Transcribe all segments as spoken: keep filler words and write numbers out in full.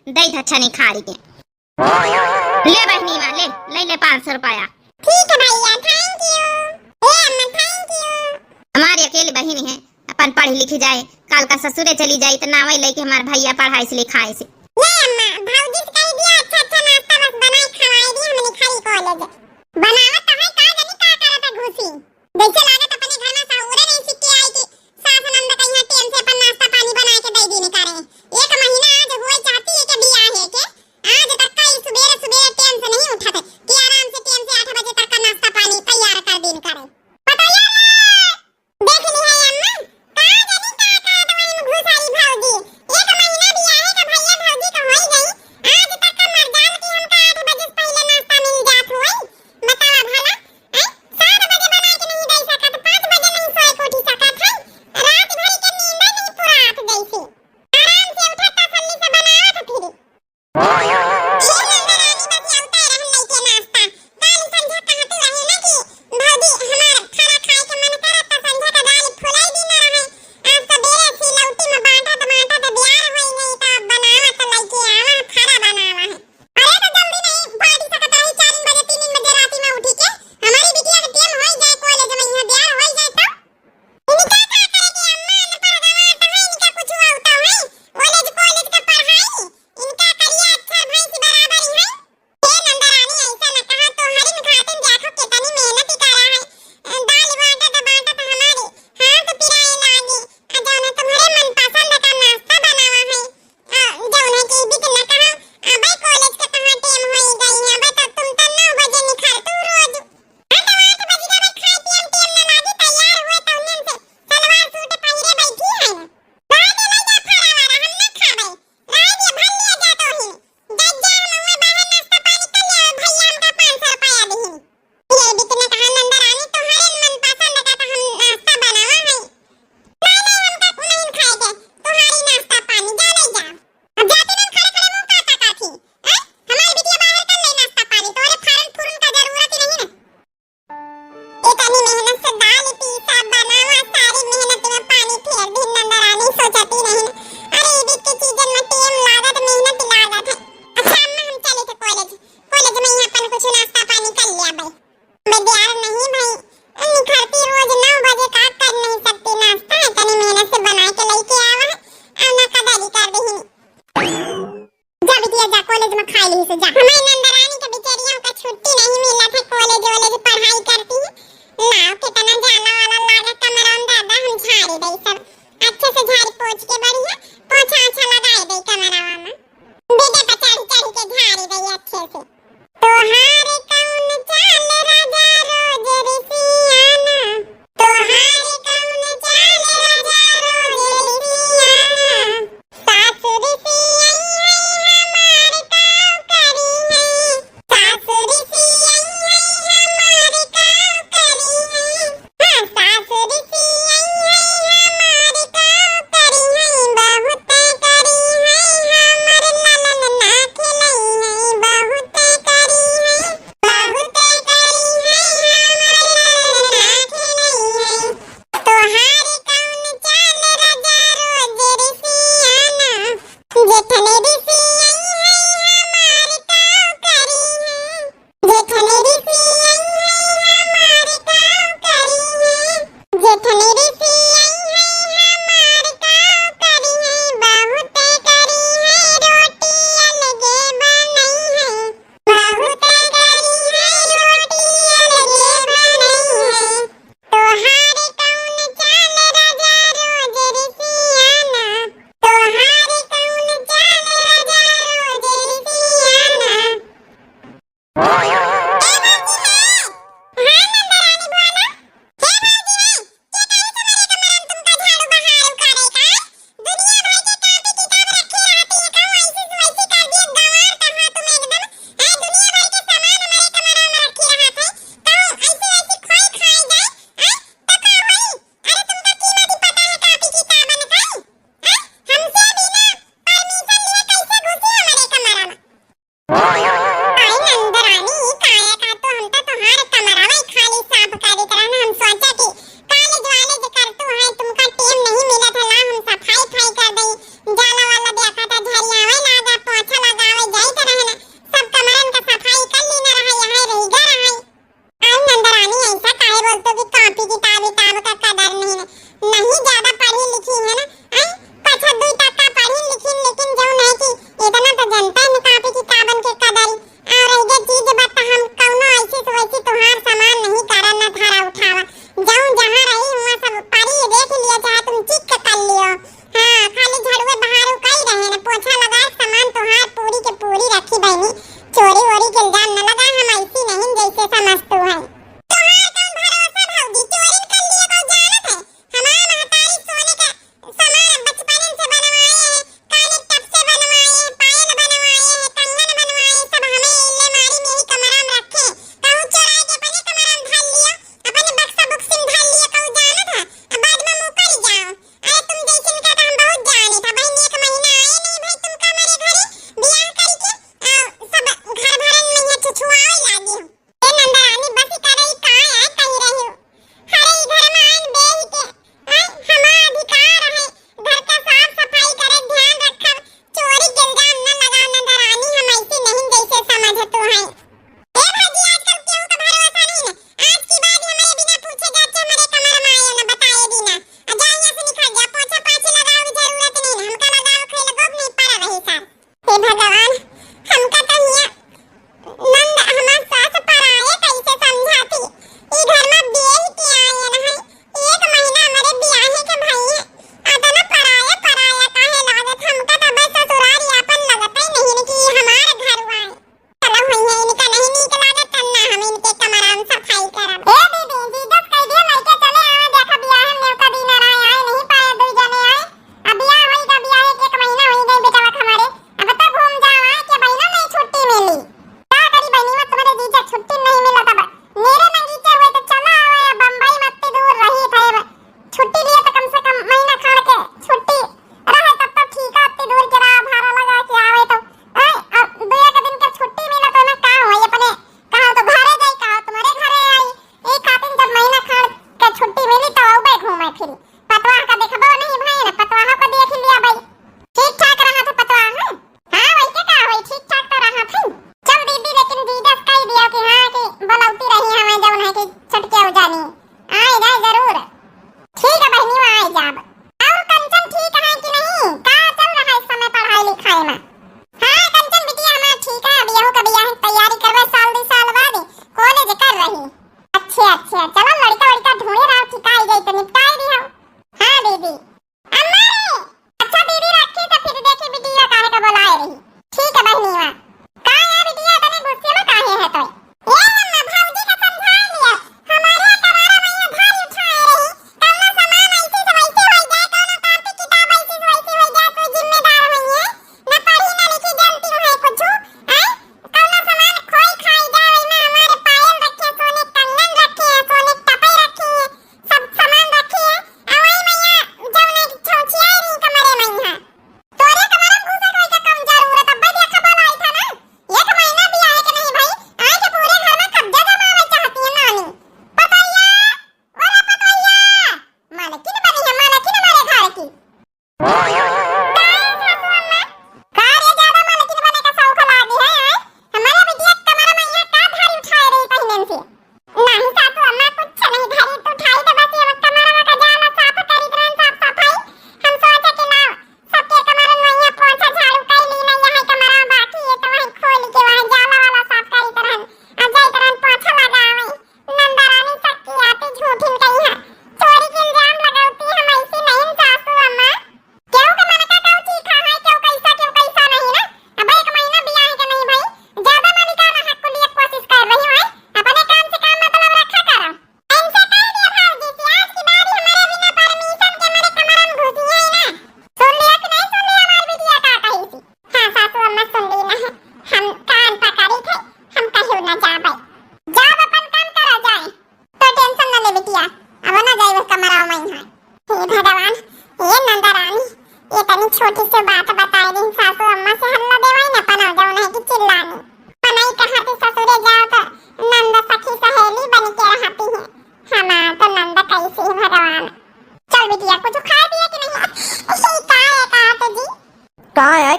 दई द छछनी खारी के। ले बहिनी माँ, ले, ले, ले पाँच सौ रुपया। ठीक है भैया, thank you। ए अम्मा, thank you। हमारी अकेली बहिनी है, अपन पढ़ी लिखी जाए, काल का ससुरे चली जाई त नावै लइके हमार भैया पढ़ाई से लिखाई से। ले अम्मा, भौजी से कह दिया, अच्छा अच्छा नाश्ता बस बनाए खवाए दी, हमने खाली कॉलेज। बनावत तो है, का जानी का करत है घुसी। जैसे लागत अपने घर में साहुरे नहीं सीख के आई कि सास नंद कहीं टेम से अपन नाश्ता पानी बना के दे दीन करे। एक महीना आज हुए चाहती है कि बियाह है के, आज तक का ई सुबेरे सुबेरे टेम से नहीं उठत है कि आराम से टेम से आठ बजे तक का नाश्ता पानी तैयार कर दीन करे। बताइए ना, देख ली है अम्मा, का जानी का का दवाई में घुसाई भौजी। एक महीना बियाहे का भैया भौजी का होई गई, आज तक का मरजाल की हमका आठ बजे से पहले नाश्ता मिल जात होई। बतावा भला, हैं? सात बजे बना के नहीं दे सकत, पाँच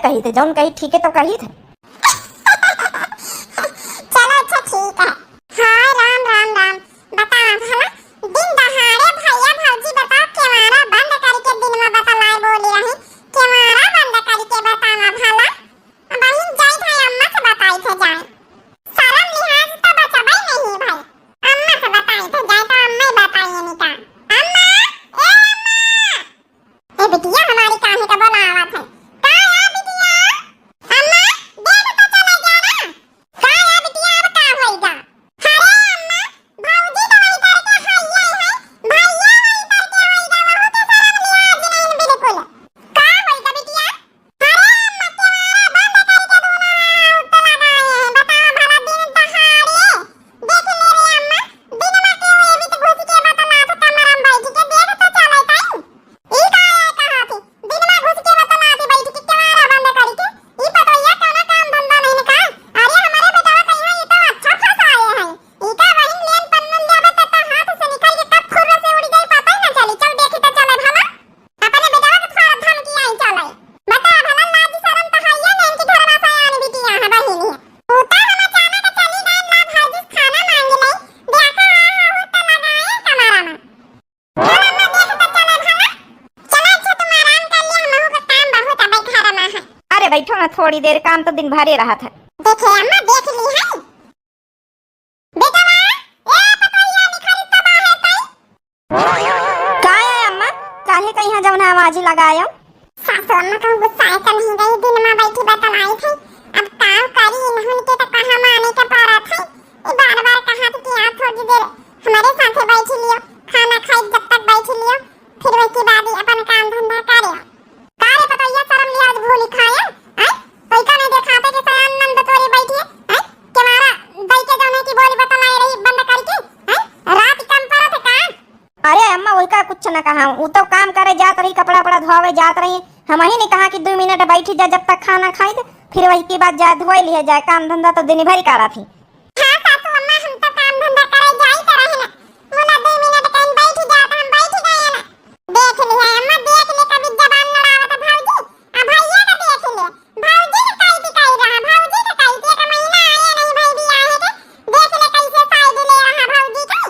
कही थे, जौन कही ठीक है तो कही थे। चलो अच्छा ठीक है। हाँ, राम राम राम। बतावा भला, दिन दहाड़े भैया भौजी बताओ, केवाड़ा बंद करके दिन में बतलाए बोली रही, केवाड़ा बंद करके बतावा भला। बहिन जाई थे अम्मा से बताई थे जाए, शरम लिहाज तो बचबे नहीं भाई। अम्मा से बताई थे जाए तो अम्मा ही बताइए नहीं का। अम्मा, ए अम्मा, ए बिटिया हमारी काहे का बोलावत है? का है बिटिया? अम्मा, गेट तो चले जा ना। का है बिटिया, अब का होई गा? अरे अम्मा, भौजी तो वही करके हइये है, भैया वही करके होई गा, वहू के शरम लिहाज नहीं बिल्कुल। का होई गा बिटिया? अरे अम्मा, केवाड़ा बंद करके दूना आउट लगाए हैं। बताओ भला, दिन दहाड़े। देख ले रे अम्मा, दिन में केहू एबित घुस के बतलात कमरा में बैठ के देख तो चले ताई। ई का है कहा थी? दिन में घुस के बतलात बैठ के केवाड़ा बंद करके। ई पतोहिया कौनो काम धंधा नहीं का? अरे हमारे बेटवा कहीं ई तो अच्छा फंसाए हैं। ई का बहिन लेन पन्नन लेबे त, त हाथ से निकल के कब फुर्र से उड़ जाई पता ही ना चली। चल देखी तो चले भला। अपने बेटवा के थोड़ा धमकी आई चले। बता भला लाज शरम त हइये नहीं कि घरवा से आन बिटिया है बहिनी। तू त हम अचानक चली गए ना भौजी खाना मांग ले। देखा आ हो त लगाए कमरा में। चल अम्मा देख त चले भला। चला अच्छा तुम आराम कर ले, हमहू के काम बहुत अबे घर में है। अरे बैठो ना थोड़ी देर, काम तो दिन भरे रहत है। देखे अम्मा देख ली है। बेटवा, ए पतोहिया निकल तो बाहर तई। का है अम्मा? काहे का यहाँ जौन आवाज लगायो? सासु अम्मा कहूँ गुस्साए तो नहीं गई, दिन में बैठी बतलाई थी। अब का करी, इन्हन के तो कहा माने के पड़त है। ई बार बार कहा थी कि आप थोड़ी देर हमारे साथे बैठी लियो, खाना खाई जब तक बैठी लियो, फिर वही के बाद ही अपन काम धंधा करियो। का रे पतोहिया, शरम लिहाज भूली खाए, हैं? तोइका नहीं देखाते कि सयान नंद तोरी बैठी है, हैं? केवाड़ा दई के जौन है कि बोली बतलाई रही बंद करके, हैं? रात कम पड़त है का? अरे अम्मा, वही का कुछ न कहा, वो तो काम करे जात रही, कपड़ा पड़ा धोवे जात रही, हम ही नहीं कहा कि दो मिनट बैठी जा जब तक खाना खाई दे, फिर वही के बाद जा धोए लिहे जाए, काम धंधा तो दिन भर ही करा थी। हाँ सासू अम्मा, हम तो काम धंधा करे जाई तो रहे ना, मुला दो मिनट कहीं बैठ जात, हम बैठ गए ना। देख लिया अम्मा, देख ले कभी जबान लड़ावत भौजी। आ भैया का देख ले, भौजी के काई पिटाई रहा, भौजी के काई के एक महीना आए नहीं भाई भी आए के, देख ले कैसे साइड ले रहा भौजी के।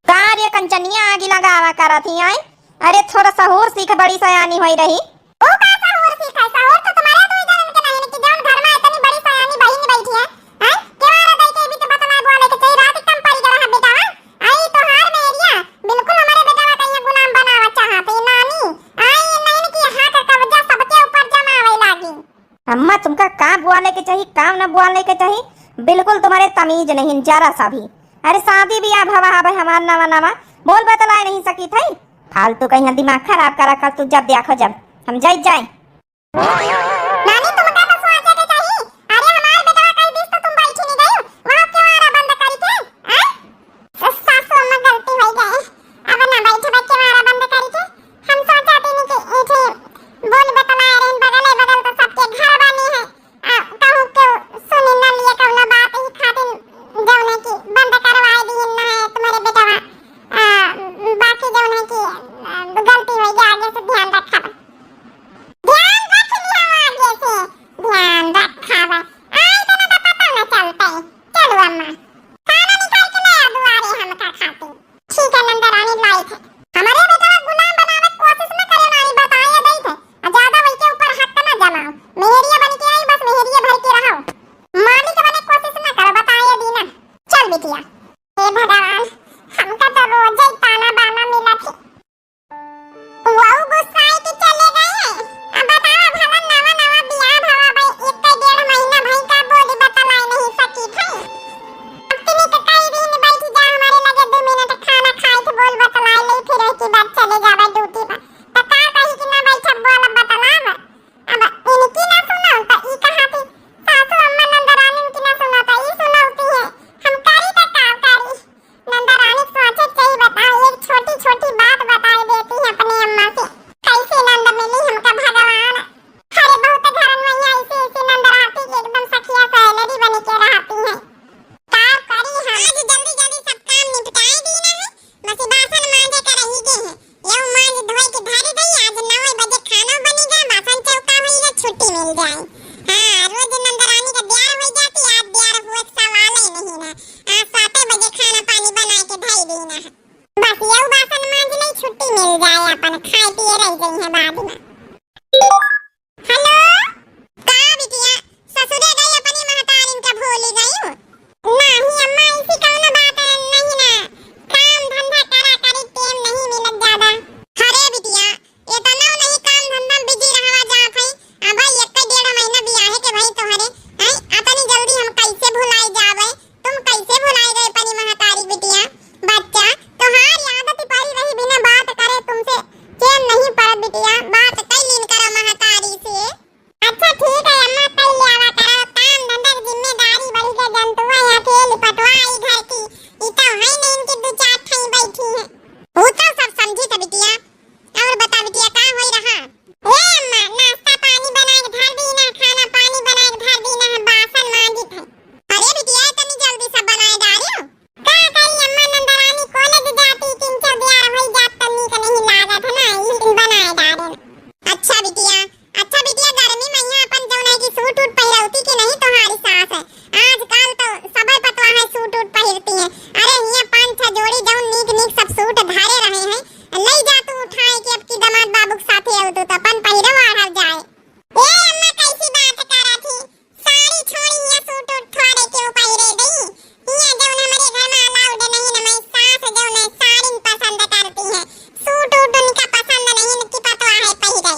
का रे कंचनिया आगी लगावा करत ही आई? अरे थोड़ा सहूर सीख, बड़ी सयानी होई रही। ओ का सहूर सीख है, सहूर तो तुम्हारे दो जन के नहीं कि जौन घर में इतनी बड़ी सयानी बहिन बैठी है, हैं? केवाड़ा दई के भी तो बतलाए बोले के चाहिए, रात कम पड़ी गया है बेटा। आई तोहार मेहरिया बिल्कुल हमारे बेटवा का यहाँ गुलाम बनावा चाहत है नानी। आई नहीं कि यहाँ का कब्जा सबके ऊपर जमावे लागी। अम्मा तुमका का बोले के चाहिए, का न बोले के चाहिए, बिल्कुल तुम्हारे तमीज नहीं जरा सा भी। अरे शादी ब्याह भवा हवे हमार नवा नवा, बोल बतलाए नहीं सकी थे। फालतू का यहाँ दिमाग खराब करा कर तू, जब देखो जब हम जाई जाए। नानी, तुमका तो सोचे के चाही। अरे, हमार बेटवा कह दिस तो तुम बैठी नहीं गई, वहाँ क्यों आ रहा बंद करके, हैं? स-, सासू अम्मा, गलती हो गई, अब ना बैठे बच्चे मारा बंद करके। हम सोचा थी नहीं कि इठे बोल बतला रहे हैं, बगले बगल तो सबके घर बनी है, आ, कहूँ क्यों सुनी न लिए कौनो बात ही खातिर जौन है कि बंद करवाए दी न है तुम्हारे बेटवा। आ, बाकी जौन है कि, आ, गलती हो गई, आगे से ध्यान रखा। ध्यान रख लिया आगे से, ध्यान रखावा। आई तो ना तो पता ना चलता है। चलो अम्मा, खाना निकाल के लाया दुआरे हमका खातिर। ठीक है नंदरानी, लाई थे। हमारे बेटवा गुलाम बनावे के कोशिश न करे नानी, बताए दई थे। आ ज्यादा वही के ऊपर हक ना जमाओ। मेहरिया बन के आई, बस मेहरिया भर के रहो। मालिक बने कोशिश न करो, बताए दी ना। चल बिटिया। हे भगवान, हमका तो रोज ही ताना बाना मिला थी। वहू गुस्साए के चले गए हैं। अब बतावा भला नवा नवा बियाह भवा भाई, एक डेढ़ महीना भाई का बोली बतलाए नहीं सकी थे। अब तुमने के कई दिन बैठ जा हमारे लगे दो मिनट खाना खाए थे, बोल बतलाए ले, फिर एक ही बात चले जावा ड्यूटी पर। तो का कही कि ना बैठा बोल बतलावा। अब इनकी ना सुना छुट्टी मिल जाए। हाँ, रोज नंदरानी का द्यार होइ जाती, आज द्यार हुए के सवाल ही नहीं ना। आज साते बजे खाना पानी बनाए के धई दी ना। बस यहू बासन मांज ले, छुट्टी मिल जाए, अपन खाए पिए रह गई है बाद में। हेलो, का बिटिया, ससुरे गई अपनी महतारिन का भूली गई? नहीं अम्मा, ऐसी कौनो बात नहीं ना, काम धंधा करा करी टेम नहीं मिलत ज्यादा। अरे बिटिया, इतना नहीं काम धंधा में बिजी रहवा जात है, अब एक डेढ़ महीना बियाहे के भई तोहरे, हैं? अतनी जल्दी हम कैसे भुलाई जावे? तुम कैसे भुलाई गए अपनी महतारी बिटिया? बच्चा, तोहार आदत पड़ी रही बिना बात करे तुमसे चैन नहीं पड़त बिटिया, बात कई लीन करो महतारी से। अच्छा ठीक है अम्मा, कई लियावा करो, काम धंधा की जिम्मेदारी बढ़ी के जंतुआ है अकेली पटवाई घर की, ई तो है नहीं इनकी दो चार ठाई बैठी है। वो तो सब समझी था बिटिया, और बता बिटिया, का होई रहा? ए अम्मा, नाश्ता पानी बनाए के धर दी ना, खाना पानी बनाए के धर दी ना, हम बासन मांजित है। अरे बिटिया, इतनी जल्दी सब बनाए डारियो? का करी अम्मा, नंदरानी कॉलेज जाती, तीन चार दियार होई जात, त नीक नहीं लागत है ना, ई दिन बनाए डारे। अच्छा बिटिया, अच्छा बिटिया, गर्मी में यहाँ अपन जौन है कि सूट उट पहिरौती कि नहीं तोहारी सास है? आजकल तो सबे पतवाह है सूट उट पहिरती हैं। अरे हियाँ पाँच छह जोड़ी जौन नीक नीक सब सूट धरे रहे हैं, लई जा तू उठाए के अब की दामाद बाबू के साथे अउतू तो अपन पहिरे ओढ़ल जाए। ए अम्मा कैसी बात करत ही? साड़ी छोड़ी हियाँ सूट उट थोड़े के पहिरे दई। हियाँ जौन हमरे घर में अलाउड नहीं न, मैं सास जौन है साड़ी पसंद करती है, सूट उट उनका पसंद नहीं न कि पतवाह है पहिरे।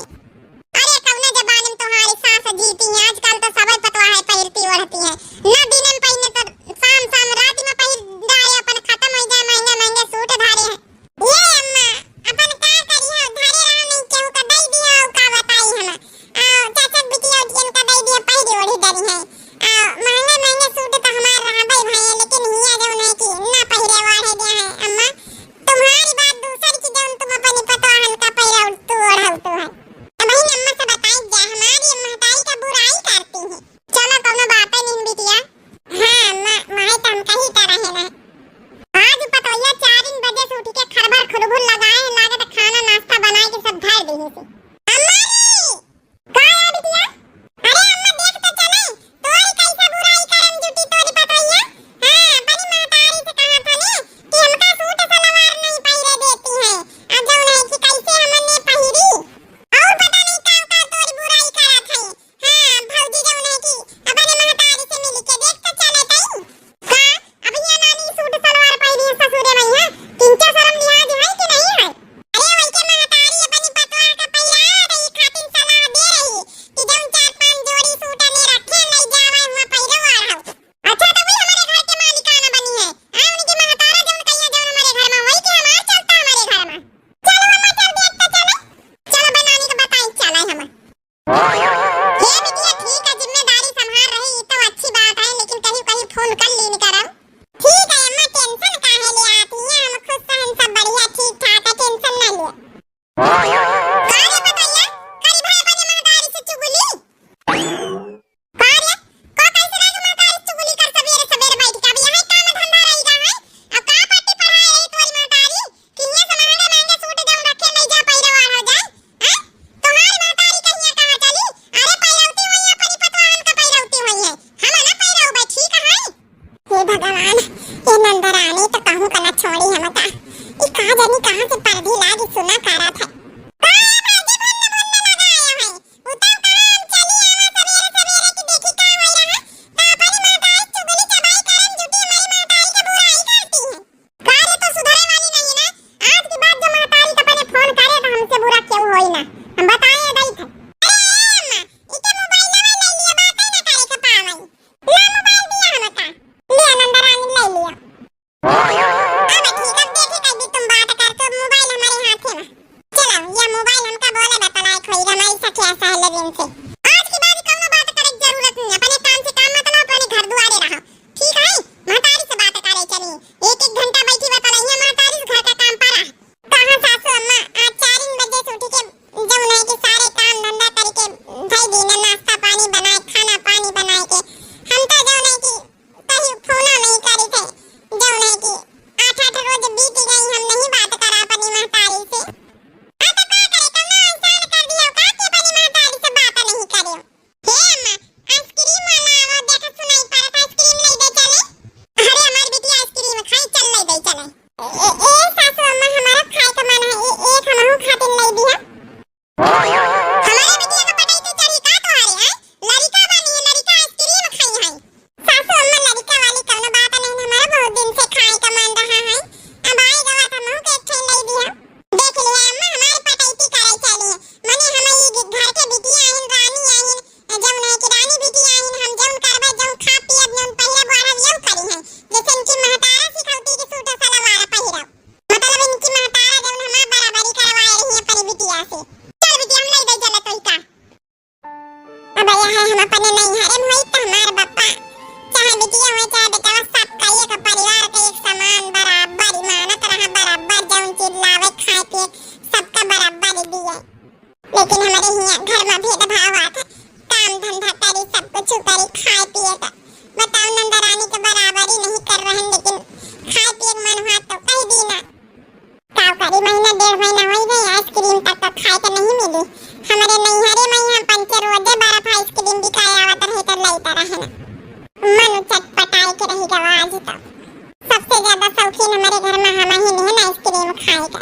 अरे कौना जमाने में तोहारी सास जीती हैं, आजकल तो सबे पतवाह है पहिरती ओढ़ती है, ना दिन में पहिने तो शाम शाम रात में पहिर डारे अपन खत्म हो जाए, महंगे महंगे सूट धारे हैं। ए अम्मा, अपन का करी हो, धरे रहो नहीं केहू का दई दिया हो, का बताई हम। आ, चाचा बिटिया उटियन का दई दिया, पहिरे ओढ़ी डरी है। आ, महंगा महंगा सूट तो हमार रहा भाई भाई, लेकिन हिया जौन है कि ना पहिरे ओढ़े दिया है अम्मा। तुम्हारी बात दूसर की, जौन तुम अपनी पतवाहन का पहिरा उड़-, तू ओढ़ाऊ तू है। अब वही अम्मा से बताई जा, हमारी महतारी का बुराई करती है। चलो कौनो बात नहीं बिटिया। हाँ अम्मा, वही तो हम कही तो रहे ना। आज पतोहिया चार बजे से उठ के खरभर खुरभुर लगाए हैं, लागत खाना नाश्ता बनाए के सब धर दी से। अम्मा रे! का है बिटिया? अरे अम्मा देख तो चले, तोरी कैसे बुराई करम जुटी तोरी पतोहिया। हाँ, अपनी महतारी से कहा था ने कि हमका सूट सलवार नहीं पहिरे देती है, आ जौन है कि कैसे हमने पहिरी। और पता नहीं का का तोरी बुराई करत है। हाँ, भौजी जौन है कि अपने महतारी से मिल के देख तो चले तई। का? अब हियाँ नानी सूट सलवार पहिरी है ससुरे में हियाँ, किंचा शरम लिहाज है कि नहीं है? अरे वही के महतारी अपनी पतवार का पहिरा रही खातिर सलाह दे रही कि जौन चार पांच जोड़ी सूट ने रखे नहीं जावे हुआ पहिरो आ रहा। अच्छा तो वही हमारे घर के मालिकाना बनी है। आ उनकी महतारा जौन कहिया जौन हमारे घर में वही के हमार चलता हमारे घर में। चलो अम्मा चल देख तो चले। चलो बनानी के बताई चला हम। हे बिटिया, ठीक है, जिम्मेदारी संभाल रही, ई तो अच्छी बात है, लेकिन कहीं, कहीं फोन कर लीन करम। ठीक है अम्मा, टेंशन काहे ले आती हैं, हम खुश हैं, सब बढ़िया, ठीक ठाक है, टेंशन ना ले। का रे पतोहिया, करी भाई बने महतारी से चुगली? का रे, का कैसे लागे महतारी से चुगली कर सबेरे, सबेरे बैठ के, अब यही काम धंधा रही गा है, अब का पट्टी पढ़ाए रही तोरी महतारी? किनिया से महंगे महंगे सूट जौन रखे नहीं जा पहिरवार हो जाए, हैं? तुम्हारी महतारी कहिया कहाँ चली? अरे पहिरौती हुई है, अपनी पतवाहन का पहिरौती हुई है, हम ना पहिरौबे, ठीक है? हे भगवान, ये नंदरानी तो कहूँ का ना छोड़ी हम का। ई का जानी कहाँ से परधी लागी सुना करा था। का ये बाजी भन्न भन्न लगाया है? उतार कहाँ हम चली आवा सबेरे सबेरे की देखी का होई रहा? तो अपनी महतारी चुगली चबाई करन जुटी हमारी महतारी के बुराई करती है। का रे, तो सुधरे वाली नहीं ना? आज के बाद जो महतारी का अपने फोन करे तो हमसे बुरा केहू होई ना, हम बताए दई थे। अरे अम्मा, इके मोबाइल ना ले लिए, बात ही ना करे के पावई। ला मोबाइल दिया हमका। ले नंदरानी ले अपने नैहरे में होई त हमार बप्पा, चाहे बिटिया होई, चाहे बेटवा, सबका एक परिवार के एक समान बराबर मानत रहा, बराबर जौन चीज लावे खाए पिए, सबका बराबर दिए। लेकिन हमरे हियाँ घर में भेदभाव आत है, काम धंधा करी, सब कुछ करी, खाए पिए का। बताओ, नंदरानी के बराबरी नहीं कर रहन, लेकिन खाए पिए के मन हुआ तो कह दी ना। का करी, महीना डेढ़ महीना होई गई, आइसक्रीम तक तो खाए के नहीं मिली। हमरे नैहरे में यहाँ पंचे रोजे बर्फ आइसक्रीम बिकाए आवत रहे तो लईत रहे ना। मन चटपटाए के रही गवा आज तक। सबसे ज्यादा शौकीन हमरे घर में हम ही नहीं ना आइसक्रीम खाए का।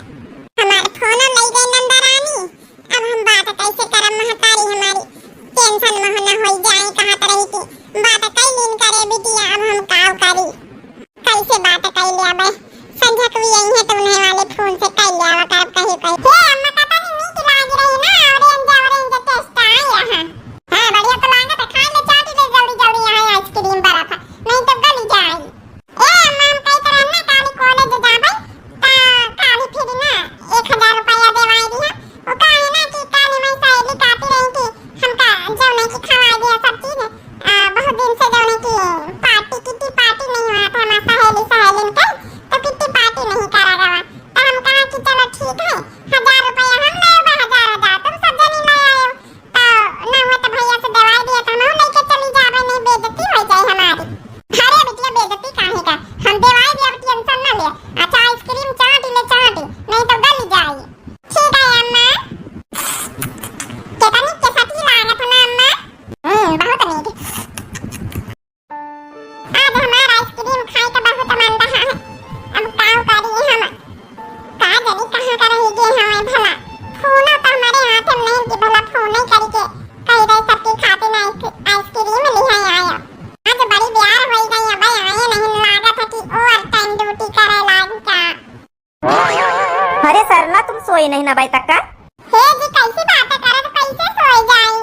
हमार फोनो लई गई नंदरानी, अब हम बात कैसे करब महतारी हमारी, टेंशन में न होई जाए, कहत रही कि बात कैलिन करे बिटिया, अब हम काव करी, कैसे बात कैले अब संझक भी यही है तो उन्हें वाले फोन से कैले आवा करब कहीं कहीं। हे अम्मा, कतनी नीक लाग रही ना, orange orange taste आई यहाँ। हाँ, बढ़िया तो लागत है, खा ले, चाट ले जल्दी जल्दी यहाँ आइसक्रीम बर्फ, नहीं तो गल जाई। ए अम्मा, हम कहत रहन ना काली कॉलेज जाबै, त काली फिर ना एक हजार रुपया देवाई दिया। वो काहे ना कि काली मैं सहेली कहती रही कि हमका जौन है कि खवाई दिया सब चीज। आ, बहुत दिन से जौन है कि पार्टी, किट्टी पार्टी नहीं हुआ था, हमार सहेली सहेलिन के, तो किट्टी पार्टी नहीं करा गवा। तो हम कहा कि चलो ठीक है, हजार रुपया हम ले आवे, हजार हजार तुम सब जनी ले आयो। तो ना हुआ तो भैया से देवाई दिया तो हम लेके चली जाबे, नहीं बेइज्जती हो जाए हमारी। अरे बिटिया, बेइज्जती काहे का, हम देवाई दिया, टेंशन ना ले। अच्छा आइसक्रीम चाट ले, चाट, नहीं तो गल जाई। ठीक है अम्मा। कितनी केसटी लागत है ना अम्मा? हम्म, बहुत नीक। आज हमार आइसक्रीम खाए के बहुत मन रहा है, अब का करी हम? का जानी कहाँ का रह गए हमें भला। फोनो तो हमारे हाथ में नहीं कि भला फोन नहीं करी के कह रहे सबके खाते ना आइस-, आइसक्रीम लिहे आया। आज बड़ी बेयार हो गई, अब आए नहीं लागत है कि ओवर टाइम ड्यूटी करे लागी का। अरे सरला, तुम सोई नहीं ना अबे तक का? हे जी, कैसी बातें करत, कैसे सोई जाई?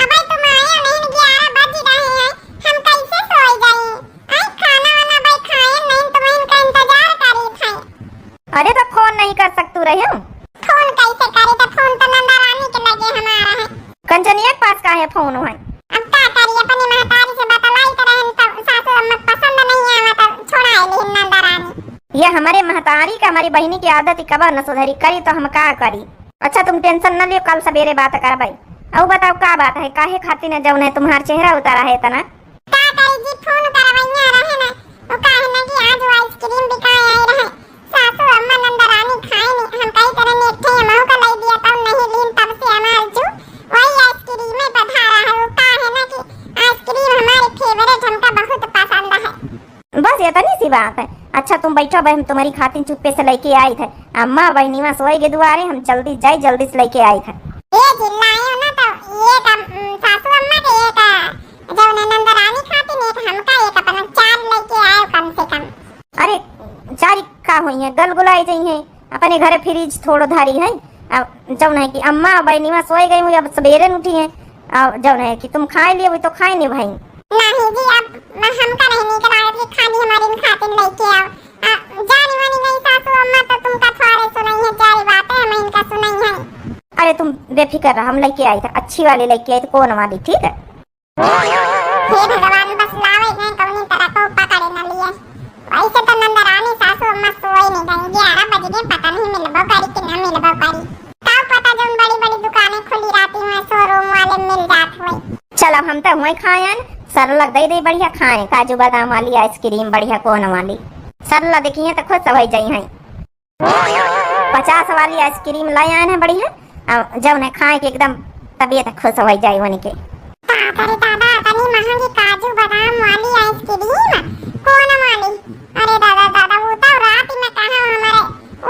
अबे तुम आए नहीं, ग्यारह बज रहे हैं, हम कैसे सोई जाई? आई खाना वाना भाई खाए नहीं, तुम्हें इनका इंतजार करी थे। अरे तो फोन नहीं कर सकतू रहे हो? फोन कैसे करे, तो फोन तो नंदा रानी के लगे हमारा है। कंचनिया के पास का है फोन है? अब का करी, अपनी महतारी से बतलाई तो रहन, तब सासू अम्मा के पसंद नहीं आवा, तब छोड़ा ले नंदा रानी। ये हमारे महतारी का, हमारी बहिनी की आदत ही कबा न सुधरी, करी तो हम का करी। अच्छा तुम टेंशन न लियो, कल सवेरे बात करबै। अउ बताओ का बात है, काहे खातिर न जौन है तुम्हार चेहरा उतारा है इतना? का करी जी, फोन करवैया रहे ना, वो काहे ना कि आज वो आइसक्रीम बिकाए आए रहे, सासू अम्मा नंदरानी खाए नहीं, हम कही तरह ने एक ठे हमहू का लाई दिया, तब नहीं लीन, तब से हमार जू वही आइसक्रीम में पधारा है। वो काहे ना कि आइसक्रीम हमारे फेवरेट, हमका बहुत पसंद है। बस इतनी सी बात है। अच्छा तुम बैठो भाई, हम तुम्हारी खातिर चुप्पे से लेके आई थे। अम्मा बहनीवा सोए के दुआरे, हम जल्दी जाए, जल्दी से लेके आई थे। ये चिल्लायो ना तो ये कम, उम, सासू अम्मा के एक, अ, जौन है नंदरानी खातिर एक हमका एक अपना चार लेके आयो कम से कम। अरे चार का हुई है, गलगुलाई जाई है। अपने घरे फ्रिज थोड़ो धारी है। अब जौन है कि अम्मा बहनीवा सोए गई हुई, अब सवेरे न उठी है। अब जौन है कि तुम खाए लिए, वो तो खाए नहीं भाई। नहीं जी, अब मैं हमका नहीं नीक लागत कि खाली हमारे इन खातिर लेके आओ। आ, जानी मानी गई सासू अम्मा तो तुमका थोड़े सुनाई है, जारी बातें हम इनका सुनाई है। अरे तुम बेफिक्र रहो, हम लेके आई थे, अच्छी वाली लेके आई थे, कौन वाली, ठीक है? हे भगवान, बस लावे गए कौनी तरह को पकड़े न लिए। वैसे तो नंदरानी सासू अम्मा सोए नहीं गई, ग्यारह बज गए, पता नहीं मिलबो करी कि ना मिलबो करी। का पता जौन बड़ी बड़ी दुकानें खुली रहती हुए, शोरूम वाले मिल जात हुए। चल अब हम तो हुए खायन, सरला दे दे बढ़िया खाए, काजू बादाम वाली आइसक्रीम बढ़िया कोन वाली। सरला देखी है तो खुश हो जाई हैं। पचास वाली आइसक्रीम लाई आए हैं बढ़िया, अब जौन है खाए के एकदम तबीयत खुश हो जाए उनके। बाप रे दादा, इतनी महंगी काजू बादाम वाली आइसक्रीम, कौन वाली? अरे दादा दादा, वो तो रात में कहा हमारे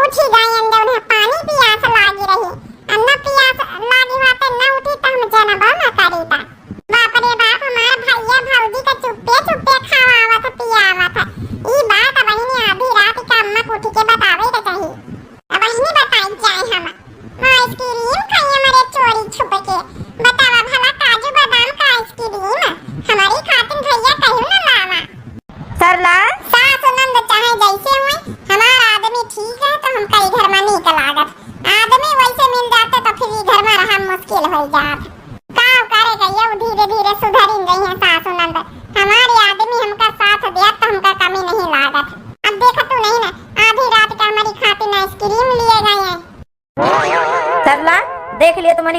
उठी गए, जौन है पानी पियास लागी रही, अन्ना पियास लागी बात न उठी तो हम जनबो न करी ता। बाप रे बाप, हमार भैया भौजी का चुप्पे चुप्पे खवावत पियावत है। ई बात बहिनी आधी रात का अम्मा को उठ के बतावे के चाही। अब बहिनी बताई जाए हम। आइसक्रीम खाई हमारे चोरी छुप के। बतावा भला काजू बादाम का आइसक्रीम हमारी खातिर भैया कहीं न लावा। सरला। सास नंद चाहे जैसे हुए, हमार आदमी ठीक है तो हम कई घर में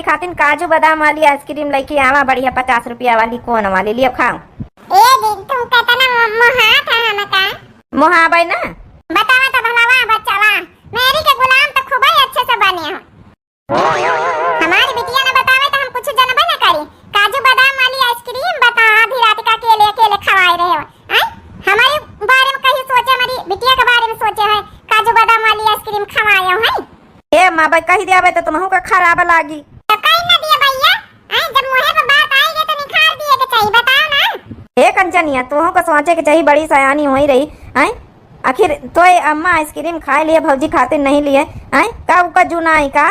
खातिन काजू बादाम वाली आइसक्रीम लइके आवा, बढ़िया पचास रुपया वाली कोन वाली, लियो खाओ। ए जी, तुम केतना मो-, मोहात है हमका? मोहाबै ना। बतावा तो भलावा बच्चावा, मेरी के गुलाम तो खूबे अच्छे से बने हो। हमारी बिटिया ना बतावे तो हम कुछ जनबे ना करी। काजू बादाम वाली आइसक्रीम बता, आधी रात का अकेले अकेले खवाए रहे हो, हैं? हमारे बारे में कहीं सोचे, हमारी बिटिया के बारे में सोचे है, काजू बादाम वाली आइसक्रीम खवाए हो, हैं? ए माँ, भाई कही दिया भाई तो तुमहू का खराब लागी। तो कही ना दिए भैया, हैं? जब मुँहे पे बात आई गई तो निखार दिए के चाहिए, बताओ ना। ए कंचनिया, तुमहू का सोचे के चाहिए, बड़ी सयानी होई रही, हैं? आखिर तोय अम्मा आइसक्रीम खाए लिए, भौजी खातिर नहीं लिए, हैं? का उका जुनाई का?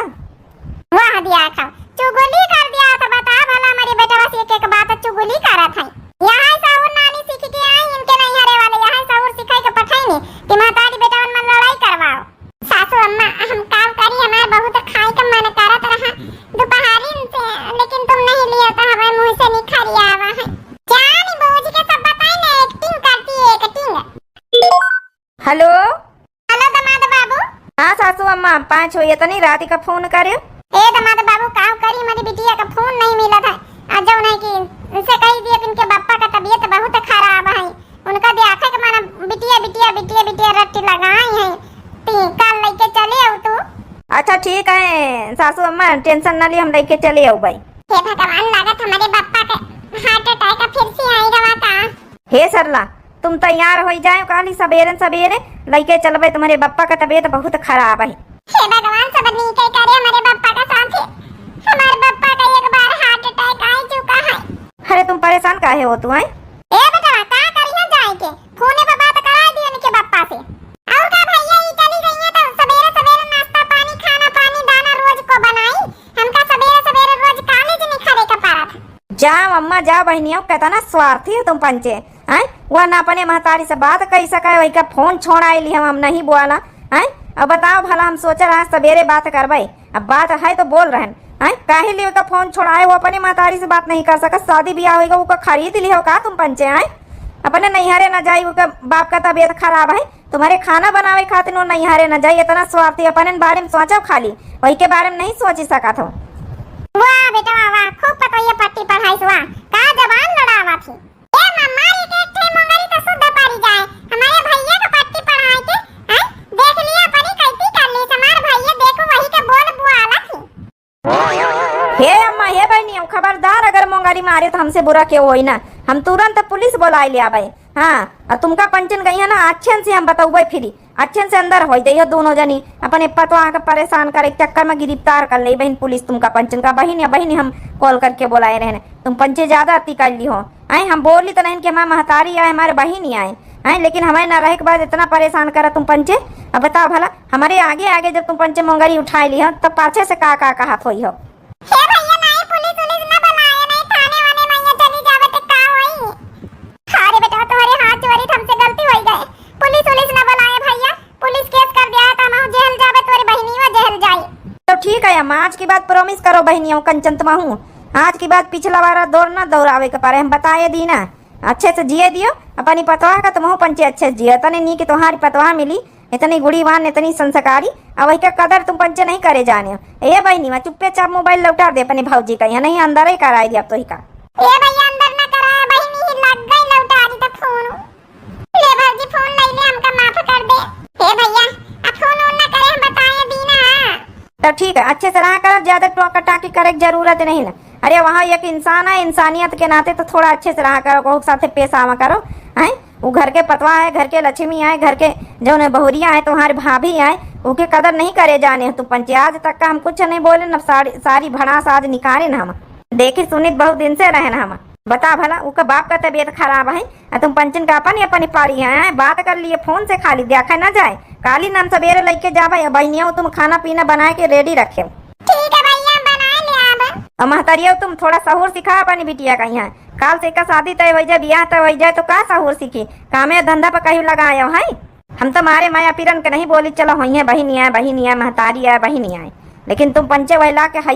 वाह दिया था, चुगली कर दिया था। बता भला, हमारे बेटवा से एक एक बात चुगली करत है। यहाँ सहूर नानी सीख के आई इनके नैहरे वाले, यहाँ सहूर सिखाई के पठाई नहीं कि महतारी बेटवन मन लड़ाई करवाओ। सासू अम्मा, हम काम करी, हमार बहुत खाए के मन करत रहा दोपहरिन से, लेकिन तुम नहीं लिया तो हमारे मुँह से निखरी आवा है। जानी बूझ के सब बताई ना, एक्टिंग करती है, एक्टिंग। हेलो। हेलो दमाद बाबू। हाँ सासू अम्मा, पाँच हो इतनी रात का फोन करे। ए दमाद बाबू, का करी, हमारी बिटिया का फोन नहीं मिला था। आ जाओ नहीं कि उसे कही दिया कि इनके बापा का तबीयत बहुत खराब है, उनका दिया आखे के माना बिटिया, बिटिया, बिटिया, बिटिया रट्टी लगाई है। ती काल लेके चले आओ तू। अच्छा ठीक है सासू अम्मा, टेंशन ना ली, हम लेके चले आओ भाई। हे भगवान, लागत हमारे बापा के हार्ट अटैक फिर से आई रहा का। हे सरला, तुम तैयार होई जाए, काली सबेरे सबेरे लइके चलबे तुम्हारे बप्पा का तबीयत बहुत खराब है। हे भगवान, सब नीके करे हमारे बप्पा का साथ है। हमारे बप्पा का एक बार हार्ट अटैक आ चुका है। अरे तुम परेशान काहे हो तू, हैं? ए बेटा, का करिया जाए के? फोने पे बात करा दी उनके बप्पा से। और का भैया, ई चली गई है तो सबेरे सबेरे नाश्ता पानी, खाना पानी, दाना रोज को बनाई। हमका सबेरे सबेरे रोज कॉलेज निखरे के पड़त। जाओ अम्मा, जाओ बहनियों, कितना स्वार्थी हो तुम पंचे। हैं? वह ना अपने महतारी से बात कही सके, वही का फोन छोड़ाई ली हम, हम नहीं बोला। हैं? अब बताओ भला, हम सोचे रहा सबेरे बात करबे, अब बात है तो बोल रहन। हैं? काहे लिए का फोन छोड़ाए, वो अपने महतारी से बात नहीं कर सकत, शादी ब्याह होइगा, वो का खरीद लिहो का तुम पंचे? हैं? अपने नैहरे न जाई, वो का बाप का तबीयत खराब है, तुम्हारे खाना बनावे खातिर वो नैहरे न जाई, इतना स्वार्थी, अपने बारे में सोचो खाली, वही के बारे में नहीं सोची सकत हो। वाह बेटा वाह, वाह, खूब पतोहिया पट्टी पढ़ाई से, वाह, का जबान लड़ावा थी। ए मम्मा, एक एक ठे मोंगरी तो शुद्ध पड़ी जाए। हमारे भैया का पट्टी पढ़ाए के, हैं? देख लिया अपनी कैसी कर ली। हमार भैया देखो वही के बोल बुआला थी। हे अम्मा, हे बहनी, हम खबरदार अगर मोंगरी मारे तो हमसे बुरा क्यों होई ना। हम तुरंत पुलिस बुलाए ले आवे। हाँ, और तुमका पंचन गई है ना, अच्छे से हम बतौबे फिरी। अच्छे से अंदर हो जाइयो दोनों जनी, अपने पतवा के परेशान करे के चक्कर में गिरफ्तार कर ले बहिन पुलिस तुमका पंचन का। बहिन या बहिन हम कॉल करके बोलाए रहने, तुम पंचे ज्यादा अति कर ली हो। आए हम बोली तो नहीं कि हमारे महतारी आए, हमारे बहिन ही आए, आए लेकिन हमारे ना रहे के बाद इतना परेशान करा तुम पंचे। अब बताओ भला, हमारे आगे आगे जब तुम पंचे मोंगरी उठाए ली हो तब पाछे से का का कहत होई हो। हे भैया, नहीं पुलिस उलिस ना बुलाए, नहीं थाने वाने में ये चली जावे तो का होई? अरे बेटा, तुम्हारे हाथ जोड़ी, हमसे गलती हो गई, पुलिस उलिस ना बुलाए भैया, पुलिस केस कर दिया है तो हम जेल जावे, तोरी बहिनियो जेल जाई। तो ठीक है अम्मा, आज के बाद प्रॉमिस करो बहिनियों, कंचन तुमहू, आज के बाद पिछला वाला दौर ना दोहरावे के पड़े, हम बताए दी ना, अच्छे से जिए दियो अपनी पतवाह का, तुमहू पंचे अच्छे से जियो, तने नी कि तुम्हारी पतवाह मिली इतनी गुणीवान, इतनी संस्कारी, अब वही का कदर तुम पंचे नहीं करे जाने। ए बहिनी, वहाँ चुप्पे चाप मोबाइल लौटा दे अपने भौजी का, यहाँ नहीं अंदर ही कराई दिया अब तो ही का। ए भैया, अंदर ना कराया बहिनी, ही लग गई लौटारी तो फोन। ले भौजी, फोन ले ले, हमका माफ कर दे। ए भैया, अब फोन ओन ना करे, हम बताए दी ना। तो ठीक है, अच्छे से रहा करो, ज्यादा टोका टाकी करे के जरूरत नहीं ना। अरे वहाँ एक इंसान है, इंसानियत के नाते तो थोड़ा अच्छे से रहा करो, कहू के साथे पेश आवा करो, हैं? वो घर के पतवा है, घर के लक्ष्मी है, घर के जौन बहुरिया है, तुम्हारी भाभी है, ओके कदर नहीं करे जाने हो तुम पंचे। आज तक का हम कुछ नहीं बोले, न सारी, सारी भड़ास आज निकाले न हम। देखी सुनित बहुत दिन से रहे न हम। बता भला, ओकर बाप का तबीयत खराब है, आ तुम पंचन का अपन ही अपन ही पारी है, हैं? बात कर लिए फोन से, खाली देखा ना जाए। काली नाम सवेरे लेके जाबे, बहनिया तुम खाना पीना बनाए के रेडी रखे। ठीक है भैया, बनाए ले आबे। और महतरिया तुम थोड़ा सहूर सिखा अपनी बिटिया का यहाँ। काल से का शादी तय हो जाए, बियाह तय हो जाए, तो का सहूर सीखी? कामे धंधा पर कहीं लगाए हो, हैं? हम तो मारे माया पीरन के नहीं बोली, चलो होइए बहिनी आए, बहिनी आए, महतारी आए, बहिनी आए, लेकिन तुम पंचे वहला के है